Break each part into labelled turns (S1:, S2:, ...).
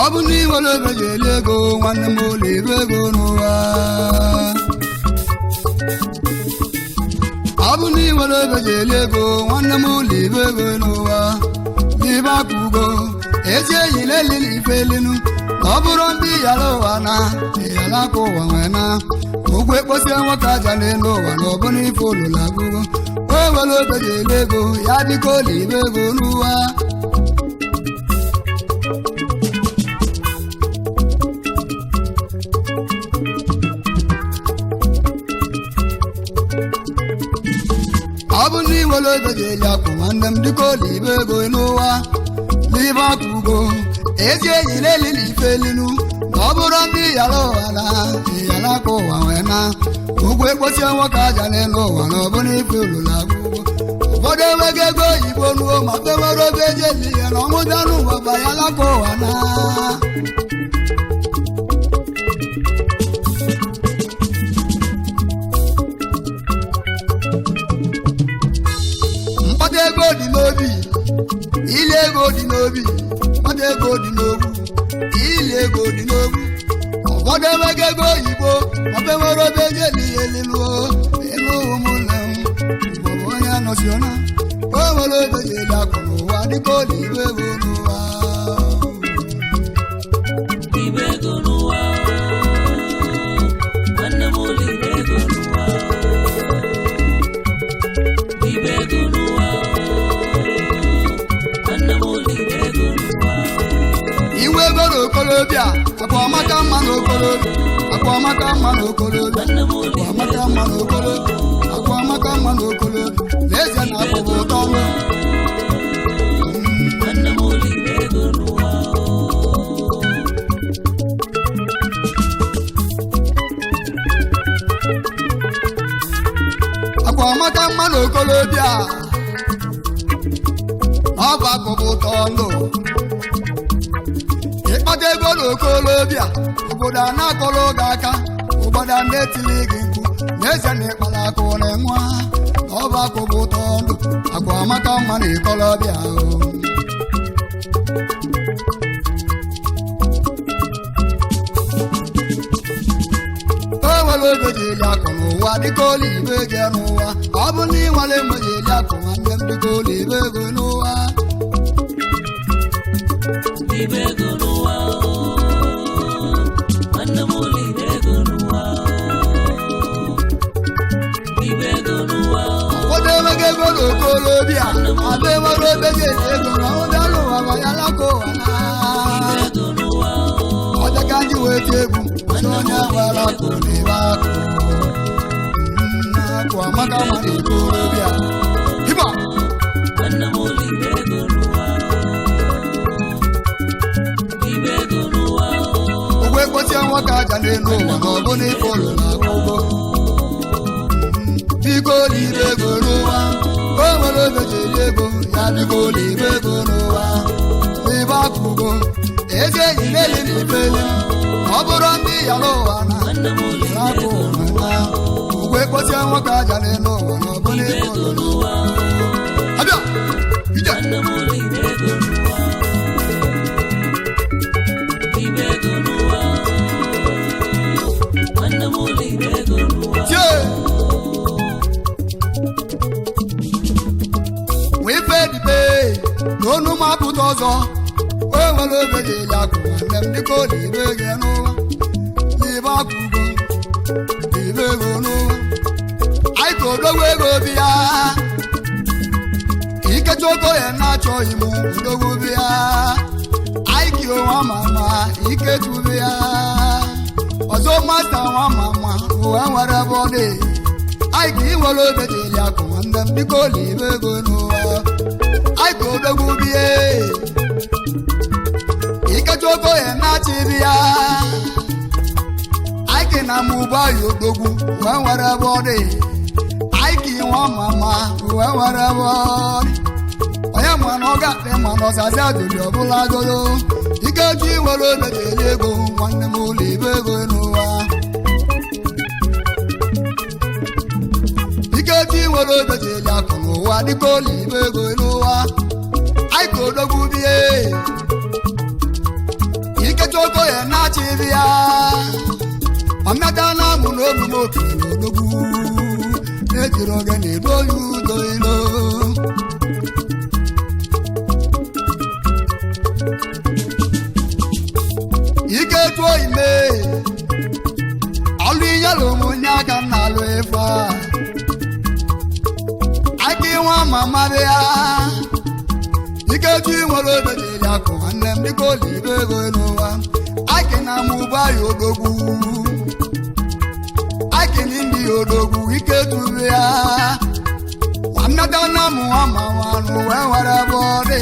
S1: Ọ bụ na iwere ebe ji eli ego, nwanne m, ụlọ ibe ego n'ụwa. Ọ bụ na iwere ebe ji eli ego, nwanne m, ụlọ ibe ego n'ụwa. Ibe akwa ugo ezi enyi lelili ife elinu na ọ bụrụ ndị yara ụwa na yara aka ụwa nwee na ụgwọ ekposie nwoke aja n'elu ụwa na ọ bụ na ife olulu agụgo o were obe ji eli ego ya biko ụlọ ibe ego n'ụwa. Ọ bụ na iwere ego ji eli akụ, nwanne m, dịka ụlọ ibe ego n'ụwa n'ibe akụ ugo ezi enyi lelili ife elinu na ọ bụrụ ndị yara ụwa na yara aka ụwa nwee na ụgwọ ekposie nwoke aja n'elu ụwa na ọ bụrụ ife olulu agụgụ. Ụfọdụ enweghị ego oyibo nuo ma fe nwere obe eji eli ya na ọnwụda n'ụwa bayala aka ụwa na. Mkpata ego dị n'obi, ile ego dị n'obi, mkpata ego dị n'ogbu, ile ego dị n'ogbu. Ụfọdụ enweghị ego oyibo maọbụ enwere obe eji eli ya eliluo elu. Ụmụnne m, maọbụ onye anọsiona o nwere obe eji eli akụ n'ụwa dịka ụlọ ibe ego n'ụwa.
S2: Ibe ego n'ụwa, nwanne m, ụlọ ibe ego n'ụwa. Ibe ego n'ụwa, nwanne m, ụlọ ibe ego n'ụwa.
S1: Iwe ego n'okolobịa akwa ọmaka mma n'okolobịa, akwa ọmaka mma n'okolobịa.
S2: Nwanne m, ụlọ
S1: Akwa
S2: ibe
S1: amaka mma n'okolobịa, akwa amaka mma n'okolobịa. N'ezie na akụ bụ ụtọ ọnụ.
S2: Nwanne m, ụlọ ibe ego n'ụwa.
S1: Akwa amaka mma n'okolobịa, ọ bụ akụ bụ ụtọ ndụ. Ịkpata ego n'okolobịa, obodo a na-akọrọ gị aka, obodo a na-etili gị mkpu. N'ezie na ịkpara akụ na nwa, ọ bụ akụ bụ ụtọ ndụ. Akwa amaka mma na ikolobịa o. O nwere oge ji eli akụ n'ụwa dịka ụlọ ibe ego n'ụwa. Ọ bụ na ị nwere mgbe ji eli akụ, nwanne m, dịka ụlọ ibe ego n'ụwa.
S2: Ibe ego n'ụwa, nwanne m, ụlọ ibe ego n'ụwa. Ibe ego n'ụwa.
S1: Ụfọdụ enweghị ego n'okolobịa ada enwere obe ji eli ego na ọbịa n'ụwa ma ya laka ụwa na.
S2: Ibe ego n'ụwa.
S1: Ọbịa ka ndị wee tie egwu sị onye nwere akụ n'ebe akụ. Akụ amaka ma na okolobịa hip-hop.
S2: Nwanne m, ụlọ ibe ego n'ụwa. Ibe ego n'ụwa.
S1: Ụgwọ ekposie nwoke aja n'elu ụwa na ọ bụ na ife ụlọ na akwụkwọ biko n'ibe ego n'ụwa. O nwere obe ji eri ego ya biko n'ibe ego n'ụwa n'ebe akụgo ezi enyi na-eli na ifeli ọ bụrụ ndị yara ụwa na
S2: Nwanne m, ụlọ ibe
S1: akụ
S2: ego
S1: ụwa na ụgwọ ekposie nwoke aja n'elu ụwa na ọ bụ na
S2: ibe
S1: ife
S2: ego
S1: ụlọ
S2: n'ụwa.
S1: Abịa ije.
S2: Nwanne m, ụlọ ibe ego n'ụwa. Ibe ego n'ụwa. Nwanne m, ụlọ ibe ego n'ụwa.
S1: Tie wee ife dịbe na onu m apụta ọzọ. O nwere obe ji eli akụ, nwanne m, dịka ụlọ ibe gị n'ụwa n'ibe akụ ugo ibe ego n'ụwa. Anyị ka odogwu ego bịa ikecha ogo ya na-achọghị m odogwu bịa. Anyị ki onwe ama ama ikechu bịa ọzọ masta nwa ama ama ụwa nwere ebe ọ dị. Anyị ka ị nwere obe ji eli akụ, nwanne m, dịka ụlọ ibe ego n'ụwa. Anyị ka odogwu bịa ikecha ogo ya na-achị bịa. Anyị ka na mụba ya odogwu wee nwere ebe ọ dị. Anyị ka inwe mama wee nwere ebe ọ dị. Onye ma na ọ ga-akpị ma na ọzazi ajụjụ ọbụla ajụjụ ikechi nwere obe ji eli ego, nwanne m, ụlọ ibe ego n'ụwa. Ikechi nwere obe ji eli akụ n'ụwa dịka ụlọ ibe ego n'ụwa. Anyị ka odogwu bie. Ikechi Okoye na-achị ibi ya ọmịata na amụ na olu m okere odogwu na-ejiri oge na-edu oyi udo ilo. Ike tụọ ime ọlụ inyere ụmụnye aka m na-alụ ife a aka ịnwa ma mmadụ ya. Ikechi nwere obejiri akụ nwanne m dịka olibe ego n'ụwa akị na amụba ya odogwu akị na ndị ya odogwu ike tụrụ ya nwannata na mụ ama nwanụ wee nwere ebe ọ dị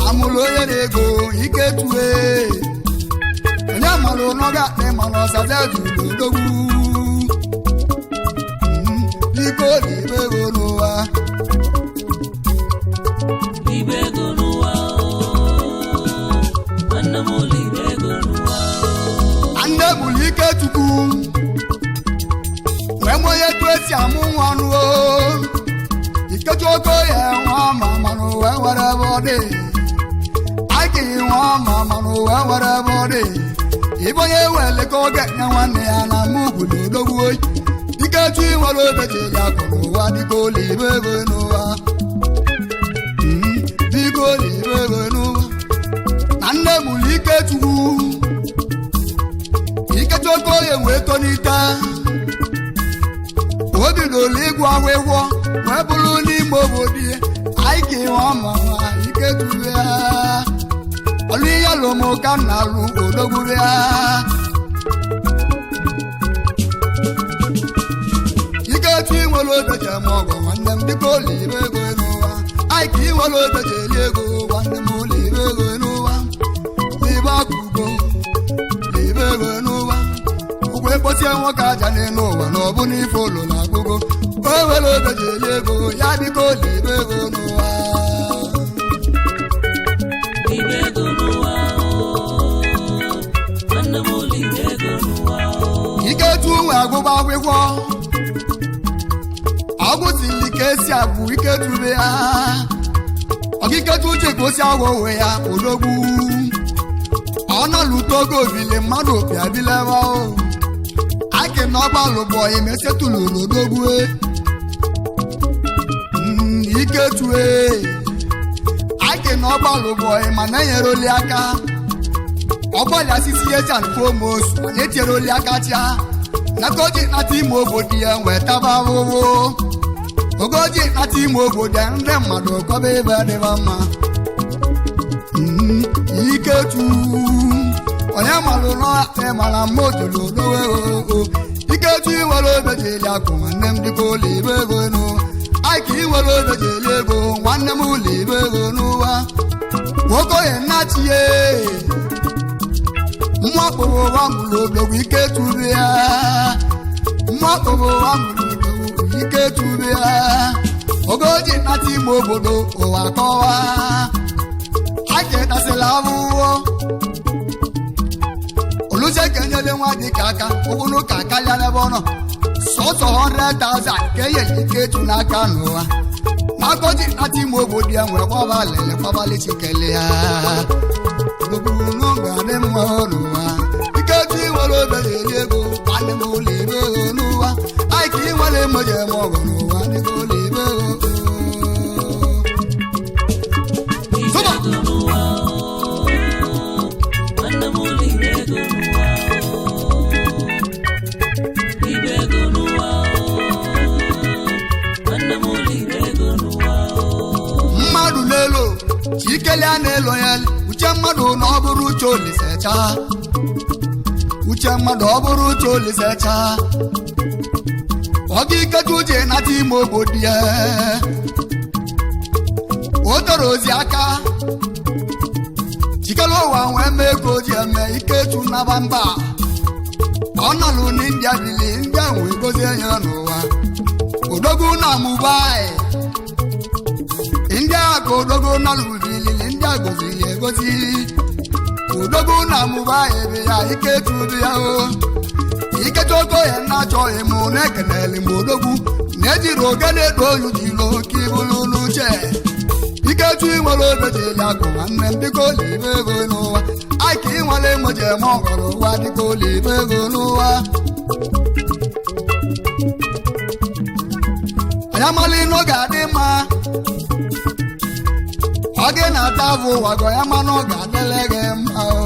S1: amụrụ onye na-ego ike tue onye mara ụnọ ga-akpị mana ọsaza juru odogwu biko olibe ego n'ụwa.
S2: Libe ego n'ụwa o, nwanne m libe ego n'ụwa o.
S1: Nne bụrụ ike chukwu wee mụ onye etu esi amụ nwa nụ o Ikechi Okoye nwa ma manụ wee nwere ebe ọ dị akị nwa ma manụ wee nwere ebe ọ dị ịbụ onye wele ka oge nye nwanne ya na mụ gwụrụ odogwu oyi. Ikechi nwere obeji ya akụ n'ụwa dịka olibe ego n'ụwa. Biko olibe ego n'ụwa na nne mụrụ Ikechukwu. Ikechi Okoye wee tolite o bidoro ịgụ akwụkwọ wee bụrụ n'ime obodo ya anyị ka ịnwe ọma ma ike tụrụ ya ọlụ ihe lụmụka na alụ odogburu ya. Ikechi nwere obeji eme ọgọ nwanne m dịka olibe ego n'ụwa anyị ka ị nwere obeji eri ego nwanne m olibe ego n'ụwa libe akụgo libe ego n'ụwa ụgwọ ekposie nwoke aja n'elu ụwa na ọ bụ n'ife ụlọ na agụgo o nwere obeji eri ego ya dịka olibe ego n'ụwa.
S2: Libe ego n'ụwa o, nwanne m libe ego n'ụwa o.
S1: Ikechi nwe agụba akwụkwọ ọgwụ siri ka esi agwụ ike tụrụ ya ọkikechi uche ka o si agwọ onwe ya odogwu ọ nọlụta oge obili mmadụ bịabilebe o akị na ọgbalụbọ emesetụlụ n'odogwu Ikechue akị na ọgbalụbọ mana enyere oli aka ọgbọlịa sisi ejan fomosu mana etinyere oli aka chia nakoji nata ime obodo ya wee taba ahụhụ ogoji nata ime obodo ya ndị mmadụ kọba ebe dịba mma. Ikechu onye malụ n'akpị mara mma ojolo dowe o Ikechu nwere obeji eli akụ nwanne m dịka ụlọ ibe ego nụ aka ị nwere obeji eli ego nwanne m ụlọ ibe ego n'ụwa nwokoye nnachiye mwakpụrụ ụwa mụrụ odogwu ike tụrụ ya mwakpụrụ ụwa mụrụ odogwu ike tụrụ ya ogoji nata ime obodo ụwa kọwa aketasịla ahụhụ oluche ka enyere nwa dịka aka ụkwụnụ ka karịa n'ebe ọ nọ sọsọ 100,000 ka enyere Ikechu n'aka n'ụwa n'agoji nata ime obodo ya nwere kwaba lele kwabali chikele ya odogwu ga-adị mma n'ụwa. Ikechi nwere obere eri ego nwanne m ụlọ ibe ego n'ụwa anyị ka ị nwere mmoji eme ọgụ n'ụwa dịka ụlọ ibe ego.
S2: Libe ego n'ụwa o, nwanne m libe ego n'ụwa o. Libe ego n'ụwa o, nwanne m libe ego n'ụwa o.
S1: Mmadụ n'elu chikele a na-elo ya uche mmadụ na ọ bụrụ uche olisecha uche mmadụ ọ bụrụ uche olisecha ọ ga Ikechi uche nata ime obodo ya o toro ozi aka chikere ụwa wee mee ka o ji eme Ikechu naba mba ọ nọlụ n'India bili ndị ahụ wee gozie ya n'ụwa odogwu na Mumbai ndị a ka odogwu nọlụ bilili ndị a goziri egozi odogwu na Mumbai ebe ya Ikechu dị ya o Ikechi Okoye na-achọghị m na-ekeneli m odogwu na-ejiri oge na-edo oyu jiri oke ibulu n'uche Ikechi nwere obeji eli akụ nwanne m biko olibe ego n'ụwa Aịka ịnwale enweji eme ọgọrọ ụwa dịka olibe ego n'ụwa. Anyị amala ịnụ ga-adị mma. Ọ gị na-ata avụ ụwa gọ ya mana ọ ga-adịle gị mma o.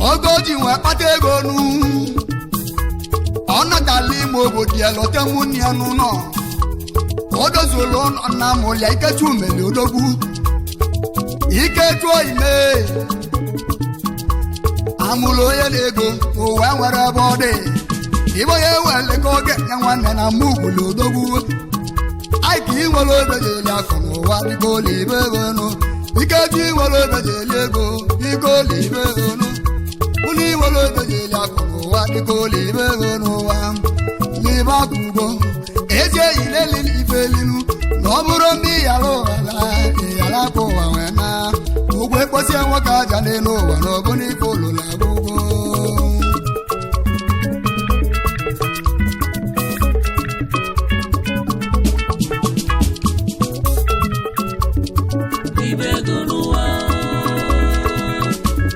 S1: Oge o ji nwee kpata ego nu, ọ natala ime obodo ya lọta nwunye ya n'ụlọ. O dozuola ụlọ nna mụlya Ikechu meli odogwu. Ikechu ime amụrụ onye na-ego ụwa nwere ebe ọ dị. Ibe onye wele ka oge nye nwanne na mugwulu odogwu. Aịka inwere obe ji eli akụ n'ụwa dịka olibe ego nụ. Ikechu inwere obe ji eli ego dịka olibe ego nụ. Unu inwere obe ji eli akụ n'ụwa dịka olibe ego n'ụwa. Libe akụ ugo ezi eyi leli ife elinu na ọ bụrụ ndị yara ụwa la ịyara akụ ụwa wee na ụgwọ ekposie nwoke aja n'elu ụwa na ọbụ n'ife olulu agwụgwọ.
S2: Ibe ego n'ụwa,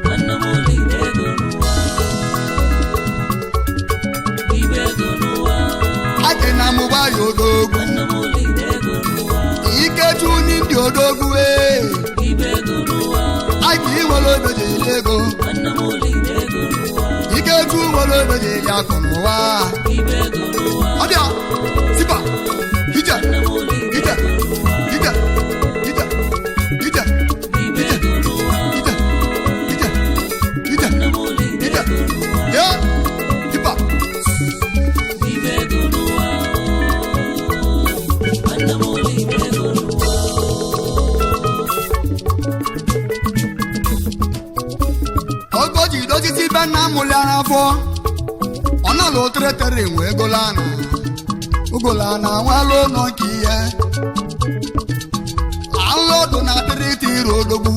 S2: nwanne m ụlọ ibe ego n'ụwa. Ibe ego n'ụwa,
S1: Akị na mụba ya odogwu.
S2: nwanne m ụlọ ibe ego n'ụwa.
S1: Ikechu ndị odogwu ee.
S2: Ibe ego n'ụwa,
S1: Aịka inwere obe ji eli ego.
S2: nwanne m ụlọ ibe ego n'ụwa.
S1: Ikechu nwere obe ji eli akụ n'ụwa.
S2: Ibe ego n'ụwa,
S1: Ọbịa sipa ije
S2: nwanne m ụlọ ibe
S1: ije
S2: ego n'ụwa.
S1: ije ije ije
S2: Ibe ego n'ụwa,
S1: ije ije ije
S2: nwanne m ụlọ ibe
S1: ije
S2: ego n'ụwa.
S1: ye sipa.
S2: Ibe ego n'ụwa, nwanne m ụlọ ibe ego n'ụwa.
S1: Ogo ji dozisi ibe nna mụlịara afọ. Ọ nala oteretere nwe egolana ugolana nwala ụlọ nke ihe landlọdụ na atịrịtị iro odogwu.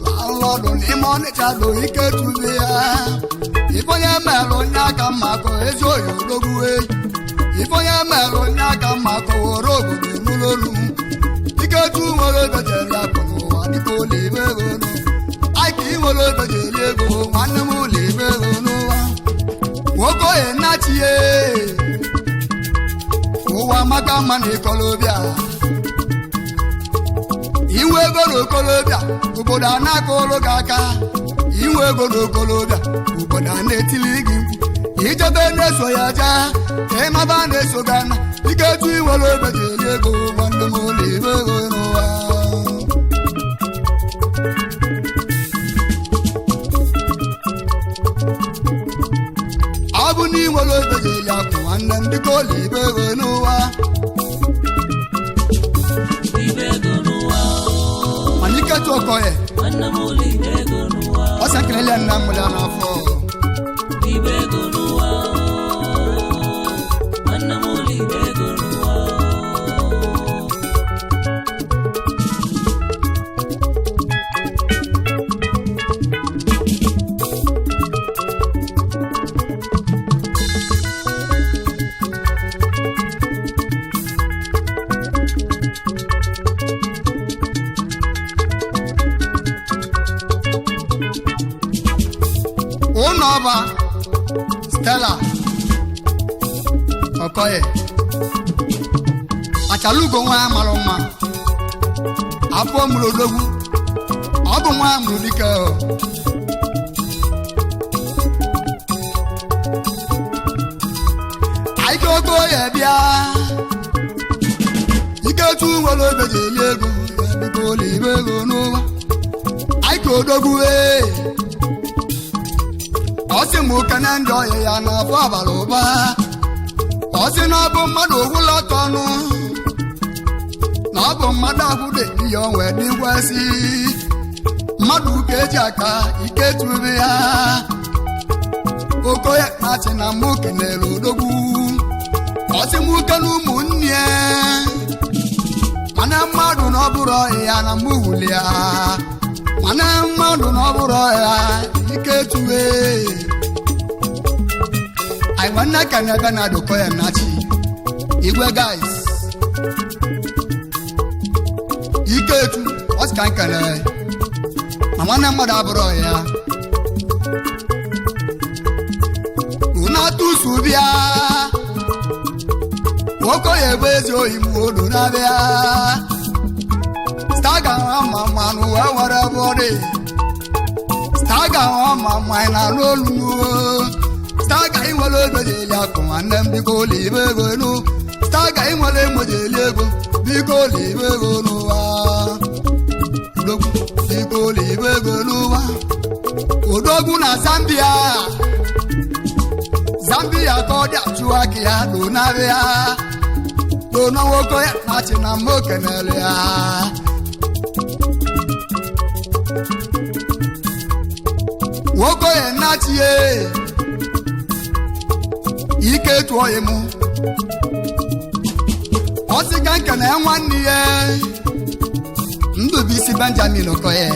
S1: Landlọdụ n'ime Ọnịcha do ike tụbe ya. Ife onye melụ onye aka mma kọ ezi oyi odogwu eyi. Ife onye melụ onye aka mma kọ were obodo n'ụlọolu. Ikechu nwere ebe jere akụ n'ụwa dịka ụlọ ibe ego nụ. Aịka inwere ebe jere ego nwanne m ụlọ ibe ego n'ụwa. Nwoke oye nnachi ye ụwa maka mma na ikolobịa. Inwe ego na okolobịa obodo a na-aka ụlụ gị aka. Inwe ego na okolobịa obodo a na-etili gị mkpu. Ijebe na-eso ya jee ka ịnaba na-eso gị ana. Ikechu inwere ebe ji eli ego nwanne m ụlọ ibe ego n'ụwa. Ọ bụ na inwere ebe ji eli akụ nwanne m dịka ụlọ ibe ego n'ụwa.
S2: Ibe ego n'ụwa,
S1: Mana Ikechu Okoye
S2: nwanne m ụlọ ibe ego n'ụwa.
S1: ọ sị ekelele ya nna mụrụ ya n'afọ.
S2: Ibe ego n'ụwa, nwanne m ụlọ ibe ego n'ụwa.
S1: Ụlọ ọba Stella Okoye achalugo nwa ya mara mma afọ mụrụ odogwu. Ọ bụ nwa ya mụrụ dike o. Aike Okoye bịa Ikechu nwere obe ji eli ego ya biko ụlọ ibe ego n'ụwa. Aike odogwu ee. Ọ sị m okene ndị ọyị ya na-afọ abalị ụba. Ọ sị na ọ bụ mmadụ ogwụla ọtọ ọnụ na ọ bụ mmadụ akwụde ihe onwe dịkwesị mmadụ ka eji aka ike tụrụ ya. Okoye na-achị na mụ kenere odogwu. Ọ sị m uke na ụmụnne ya mana mmadụ na ọ bụrụ ya na mụ wuli ya mana mmadụ na ọ bụrụ ya ike tụwe. Anyị nwanne ka na ebe na-adụkọ ya nachi igwe guys. Iketu ọ sị ka nkele ma nwanne mmadụ abụrụ ya unatusu bịa nwoke ya ebe ezi oyi m odo na-abịa staga ma mmanụ wee were ebe ọ dị staga ma mma ị na-anụ olu m staga inwere ego ji eli akụ nwanne m biko olibe ego enu staga inwere emo ji eli ego biko olibe ego n'ụwa odogwu biko olibe ego n'ụwa odogwu na Zambia Zambia ka ọ dị achụ aka ya donarịa dona nwoke ya na-achị na mma okenere ya nwoke ya na-achị ya ike tụọ ya mụ ọ sị ka nkene ya nwanne ya Ndụbụisi Benjamin Okoye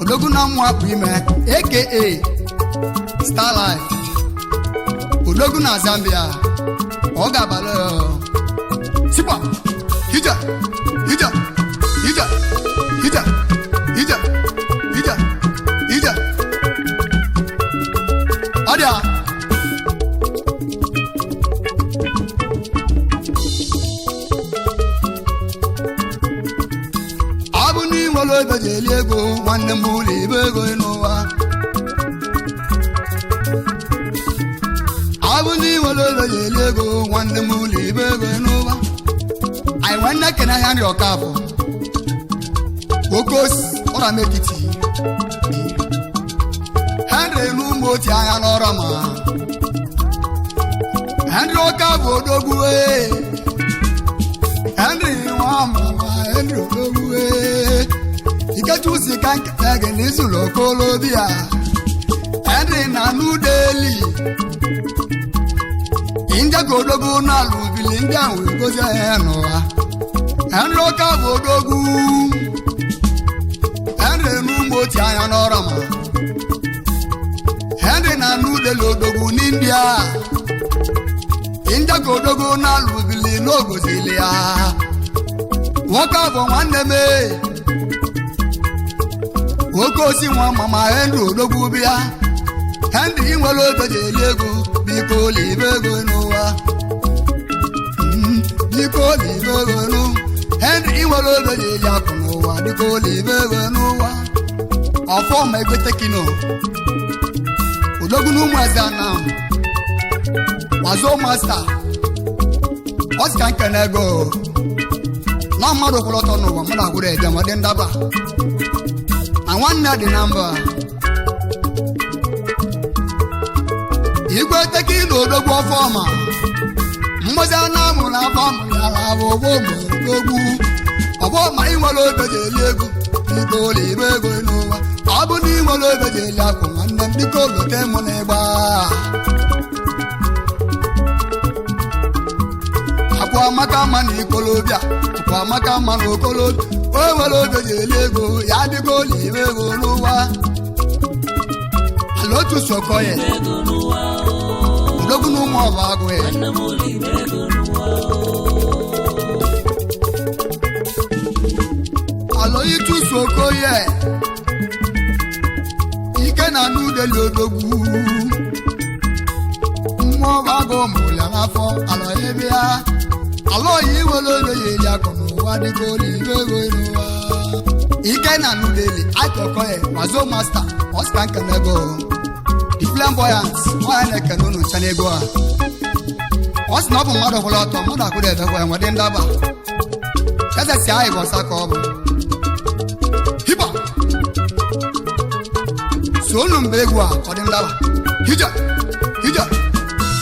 S1: odogwu na mmụ apụ ime aka Starlight odogwu na Zambia ọ ga-abalị sikwa ije ije ije ije ije ije ije ọdịa ọ bụ na ị nwere ego ji eli ego nwanne m ụlọ ibe ego n'ụwa ọ bụ na ị nwere ego ji eli ego nwanne m ụlọ ibe ego n'ụwa anyị nwanne kene Henry Ọkafọ oke osi ụra m etiti Henry n'ụmụ oti anya n'ọrụ ma Henry Ọkafọ odogwu ee. Henry nwa mama Henry odogwu ee. Ikechi si ka nketa gị n'izulu okolobịa Henry na New Delhi ndị ka odogwu n'ala ubili ndị ahụ egozi ya n'ụwa Henry Ọkafọ odogwu Henry n'ụmụ oti anya n'ọrụ ma Henry na New Delhi odogwu n'India ndị ka odogwu n'ala ubili n'ogozili ya nwoke bụ nwanne m ee. Nwoke osi nwa mama Henry odogwu bịa Henry inwere oge ji eli ego biko olibe ego n'ụwa biko olibe ego n'ụwa Henry inwere oge ji eli akụ n'ụwa biko olibe ego n'ụwa ọfọ ma ego tekino odogwu na ụmụ eze ana wazo masta ọ sị ka nkene ego na mmadụ kwụrụ ọtọ n'ụwa mmadụ agwụrụ eje ma dị ndaba na nwanne dị na mba igwe tekino odogwu ọfọma mmozi anụ amụrụ afọ mụnyara bụ ọgbọ odogwu ọgbọma inwere obe ji eli ego biko olibe ego n'ụwa ọ bụ na inwere obe ji eli akụ nwanne m biko lote mụ na ịgba akwa amaka mma na ikolobịa akwa amaka mma na okolobịa o nwere obe ji eli ego ya dịgo olibe ego n'ụwa ala otu sokoye
S2: ego n'ụwa
S1: odogwu na ụmụ ọba agụ ya
S2: nwanne m olibe ego n'ụwa
S1: ala ịtụso okoye ike na anụ udeli odogwu mmụọ agụ mụrụ ya n'afọ ala ebe ya ala oyi iwere obe ya eli akụ n'ụwa dịka olibe ego n'ụwa ike na anụ udeli akọkọye wazo masta ọsika nkenego the flamboyant nwaanyị na-ekene unu ncha n'ego a ọ sị na ọ bụ mmadụ kwụrụ ọtọ mmadụ akwụrụ edekwa enwe dị ndaba eze si anyị bụ ọsa ka ọ bụ hiba sonu mgbe egwu a ọ dị ndaba hija hija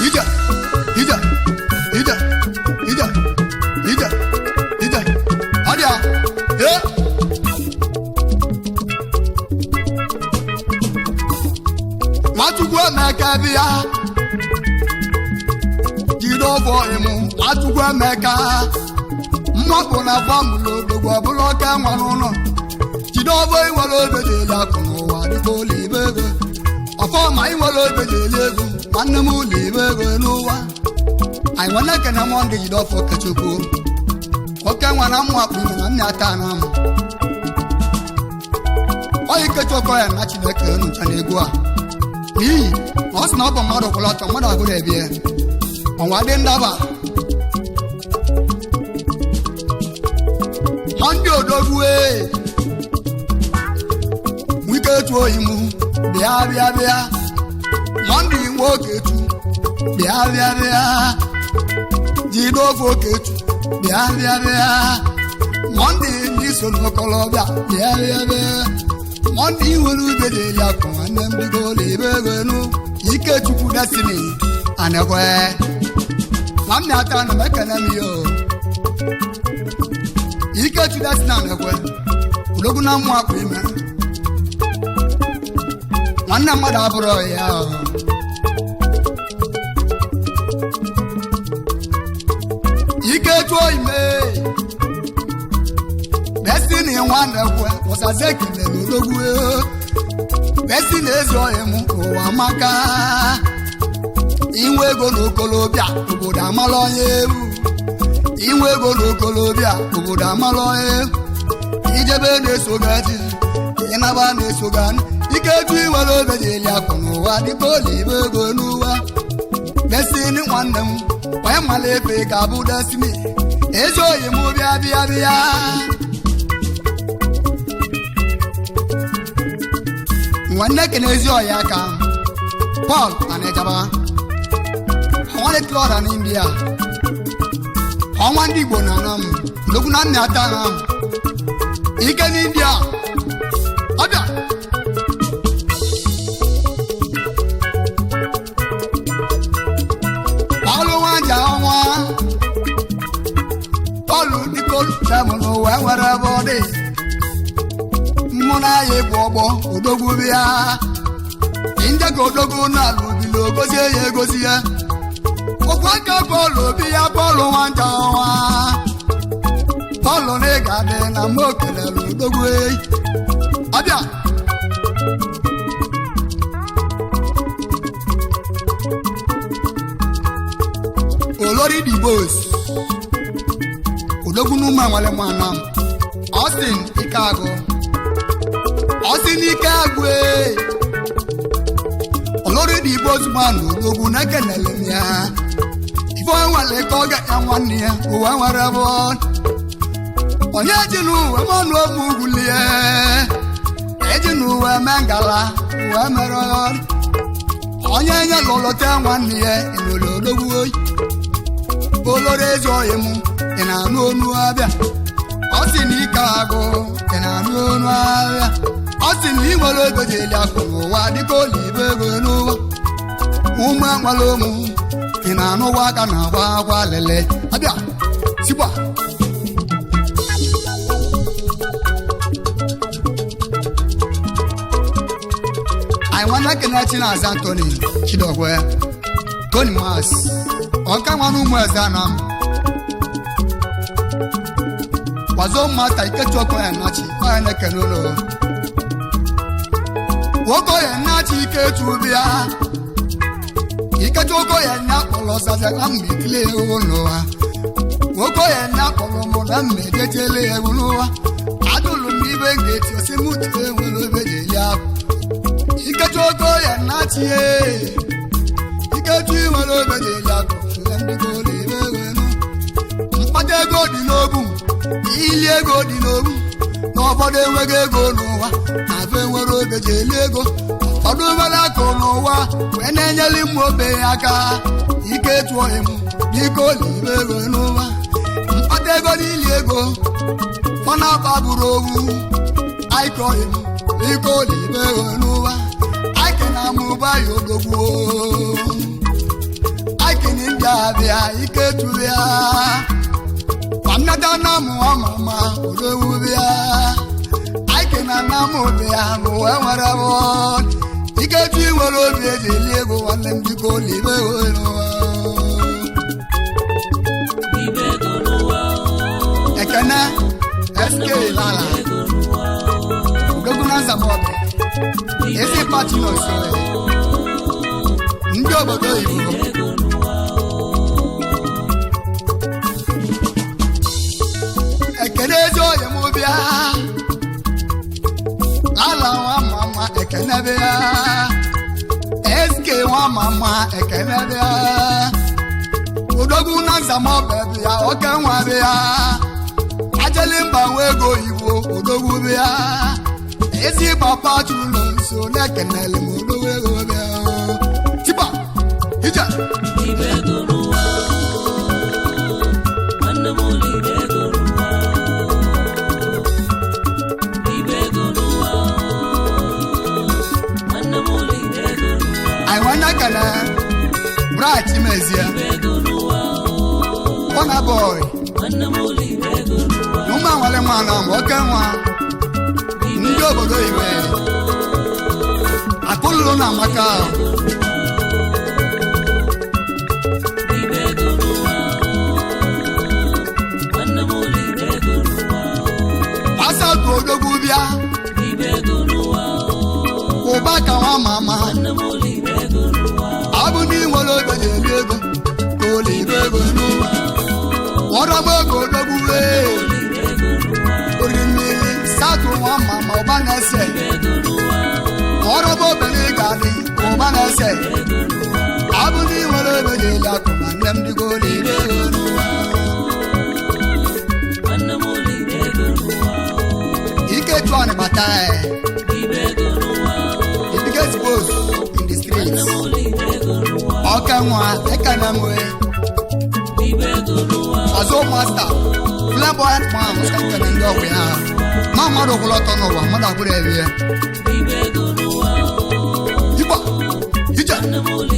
S1: hija hija hija hija hija hija ọ dị a ee Nwachukwu Emeka bịa jide ọbọ ịmụ Nwachukwu Emeka mmapụ na famụlụ odogwu ọbụla ọka nwa n'ụlọ jide ọbọ inwere obe ji eli akụ n'ụwa dịka ụlọ ibe ego ọfọma inwere obe ji eli ego nwanne m ụlọ ibe ego n'ụwa anyị nwanne kene mọnde jide ọfọ kechukwu Oke nwa na mmụ akpụ ime na mmịa taa na m ọ Ikechi Okoye na Chineke nụcha na egwu a n'ihi na ọ sị na ọ bụ mmadụ kwụrụ ọtọ mmadụ agụrụ ebie ọnwa dị ndaba ma ndị odogwu ee nwike etu oyi mụ bịa bịa bịa ma ndị nwe okechu bịa bịa bịa jide ofe okechu bịa bịa bịa ma ndị ndị so n'okolobịa bịa bịa bịa ma ndị nwere ube dị eri akụ nwanne m bigo ebe ego enu Ikechukwu Destiny anekwe ma m na-ata na m ekene m ihe o Ikechi Destiny anekwe odogwu na mmụ akpa ime nwanne mmadụ abụrụ ya o. Ikechi ime Destiny nwanne kwe ụsazi ekele n'odogwu Destiny ezi oyi m ụwa maka inwe ego n'okolobịa obodo amala onye ewu inwe ego n'okolobịa obodo amala onye ewu ijebe na-eso gaji ịnaba na-eso gani Ikechi nwere obe dị eli akụ n'ụwa dịka olibe ego n'ụwa Destiny nwanne m onye mara efe ka bụ Destiny ezi oyi m bịa bịa bịa nwanne kene ezi oyi aka Paul Anijaba ọnwa klọra na India ọnwa ndị Igbo na anam ndokwu na nna ata na m ike n'India ọbịa ọlụ nwaja ọnwa ọlụ dịka mụrụ wee nwere ebe ọ dị mụ na ya ịbụ ọgbọ odogwu bịa ndị ka odogwu na-alụ obili ogozie ya egozi ya okwu aka bọọlụ obi ya bọọlụ nwanja ọnwa bọọlụ na ị ga-adị na mma okelere odogwu eyi ọbịa olori dibos odogwu n'ụmụ enwere nwana m Austin Ikeagụ Austin Ikeagụ ee olori dibos man odogwu na-ekelele m ya ife onye nwere ka ọ ga-ya nwanne ya ụwa nwere bụ onye ji n'uwe mọnụ omu ugwulie eji n'uwe mee ngala uwe mere onye nye lụlụte nwanne ya ịnụlụ odogwu oyi olori ezi oyi m ị na-anụ onu abịa ọ sị na ike agụ ị na-anụ onu abịa ọ sị na ị nwere ego ji eli akụ n'ụwa dịka olibe ego n'ụwa ụmụ enwere ụmụ ị na-anụwa aka na-agba akwa lele abịa sikwa anyị nwanne kene Chinaza Anthony Chidokwe Tony Mas ọka nwa n'ụmụ eze anam wazo mata Ikechi Okoye nnachi onye na-ekene ụlọ Okoye nnachi Ikechi bịa Ikechi Okoye nna kpọrọ ọzaza na mgbe ekele ụlọ ha Okoye nna kpọrọ mụ na mgbe ejejele ewu n'ụwa adụlụ m ibe m ga-eti osi m tie nwere obe ji eli akụ Ikechi Okoye nnachi Ikechi nwere obe ji eli akụ mkpata ego dị n'obu ili ego dị n'obu na ụfọdụ enweghị ego n'ụwa na afọ enwere oge ji eli ego ụfọdụ nwere akụ n'ụwa wee na-enyere ụmụ ogbenye aka ike tụọ ịmụ biko olibe ego n'ụwa mkpata ego n'ili ego fọnaba bụrụ owu aịkọ ịmụ biko olibe ego n'ụwa aịkị na amụba ya odogwu aịkị na ndị abịa ike tụrụ ya kwamnata na mụ ọmama odogwu bịa aịkị na nna m bịa bụ wee nwere bụ Ikechi nwere obi eji eli ego nwanne m biko olibe ego n'ụwa
S2: Ibe ego n'ụwa o.
S1: Ekene SK Lala
S2: Ego n'ụwa o.
S1: odogwu na nzamọbị ezi pati nọ nso ndị obodo oyibo
S2: Ego n'ụwa o.
S1: Bịa lala nwa mama, ekene bịa. SK nwa mama, ekene bịa. Odogwu na nzamọbẹ bịa, oke nwa bịa. Ajeli mba nwa ego oyibo, odogwu bịa. Ezi papa chụlụ nso na-ekenele m, odogwu ego bịa. Tiba ije.
S2: Ibe ego n'ụwa, nwanne m ụlọ, ibe ego n'ụwa. Ibe ego n'ụwa, nwanne m ụlọ, ibe ego n'ụwa.
S1: Anyị nwanne kene Bright Mezie.
S2: Ibe ego n'ụwa.
S1: Pọna boy.
S2: Nwanne m ụlọ, ibe ego n'ụwa.
S1: Ụmụ anwale nwa na oke nwa ndị obodo iwe akụlụlụ na amaka.
S2: Ibe ego n'ụwa, nwanne m ụlọ, ibe ego n'ụwa.
S1: Pasatụ odogwu bịa.
S2: Ibe ego n'ụwa.
S1: Ụba ka nwa mama.
S2: Nwanne m ụlọ, ibe ego n'ụwa.
S1: Ọ bụ na ị nwere obe ji eri ego ka ụlọ ibe ego n'ụwa kpọrọ m oge odogwu wee.
S2: Ụlọ, ibe ego n'ụwa.
S1: Ori mmiri satụ nwa mama, ụba na-ese.
S2: Ibe ego n'ụwa.
S1: Kpọrọ m obere ị ga-adị ụba na-ese.
S2: Ego n'ụwa.
S1: Ọ bụ na ị nwere obe ji eri akụ ma nne m dịgo ụlọ ibe ego n'ụwa.
S2: Nwanne m ụlọ, ibe ego n'ụwa.
S1: Ike chụọ bata.
S2: Ibe ego n'ụwa.
S1: The biggest boss in the
S2: Nwanne
S1: streets.
S2: m ụlọ, ibe ego n'ụwa.
S1: Ọka nwa ekene m wee.
S2: Ibe ego n'ụwa.
S1: Ọzọ master flamboyant man ka nkene ndị ọgwụ ya ma mmadụ kwụrụ ọtọ n'ụwa, mmadụ akwụrụ ebe ya.
S2: Ibe ego n'ụwa.
S1: Igbo ije.
S2: Nwanne m ụlọ.